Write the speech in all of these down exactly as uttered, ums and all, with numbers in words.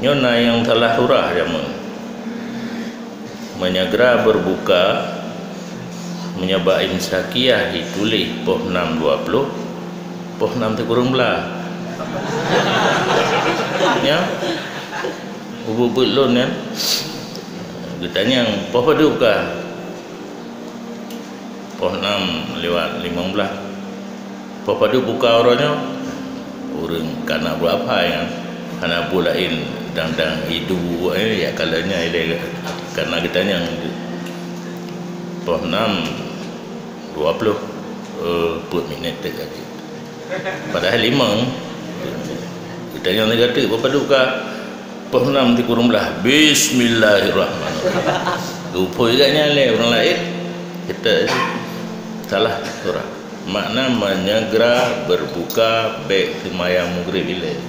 Nyoe na nyang salah surah jameun. Meunyoe geura beureubuka, meunyoe bak Imsakiah jituléh poh nam dua ploh, poh nam sikureueng blaih. Nyan, ubit-ubit lôn nyan, geutanyong, "Poh padub ka?" "Poh nam lewat limong blaih." "Poh padub buka uroe nyoe?" Ureuëng ka na buet apa nyan? Hana buet laén, dang-dang idu, eh, ya, kalanya ilée kana geutanyong. "Poh nam dua ploh, eh, peuet minét teuk lagi." Padahai limong. Geutanyong lagée teuk, "Poh padub ka?" "Poh nam sikureueng blaih." "Bismillahirrahmanirrahim." Geupôi gak nyan lé ureuëng laén. Kita salah surah. Makna meunyoe geura beureubuka bék seumayang Maghrib ilée.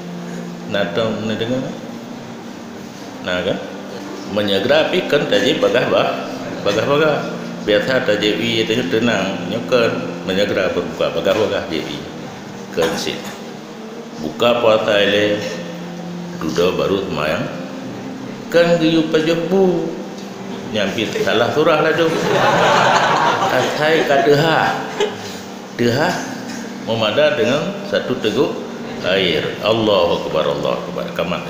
Na tom neudeungoe? Na kan? Meunyoe geura pih kon tajép bagaih bah, bagaih-bagaih. Biasa tajép ie teunang, nyoe kon meunyoe geura beureubuka bagaih-bagaih jép ie. Kon sit. Buka puasa ilée, dudoe barô seumayang. Kan geuyue pajoh bu. Nyan pih salah surah laju. Asai ka teuhah. Teuhah meumada deungon satu teugok air. Allahu Akbar, Allahu Akbar. Kamat.